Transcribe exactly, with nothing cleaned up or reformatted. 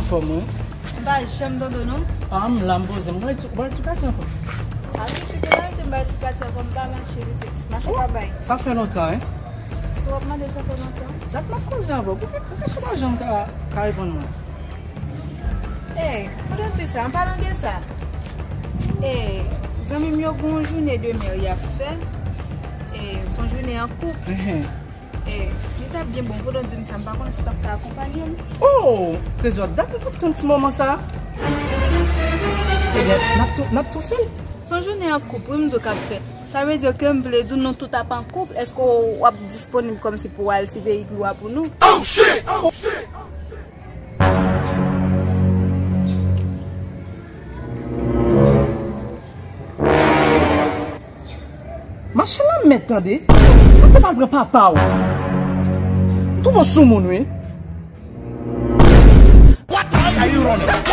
Fò mwen. M pa janm tande w non. Ah, m la, m poze m. Ou bay ti, ou bay ti pati ankò? Ah, pitit, ou pa rete m bay ti pati ankò, m pa mache, pitit. Mache pa bay. Sa fè lontan, hein? Si w ap mande sa fè lontan. Dat m ap koze avè w. Poukisa w pa janm ka, ka reponn mwen? Eh, pandan di sa, an palan de sa, eh, zanmi m yo gen yon jounen de mè y ap fè. Eh, se yon jounen an koup. Enhen. Eh, li t ap byen bon, pandan di m sa, m pa konnen si w t ap ka akonpanye m. Oh, Trezò, dat m t ap tann ti moman sa. Ebyen, n ap tou, n ap tou fè l. Se yon jounen an koup, wi, m di w k ap fèt. Sa vle di ke m vle di w nou tout ap an koup. Èske w ap disponib kòmsi pou w al siveye iglo a pou nou? Oh, shit! Oh, shit! Machin lan mèt tande. Sa te pral pran papa w. M twouve w soumoun, wi. What are you running?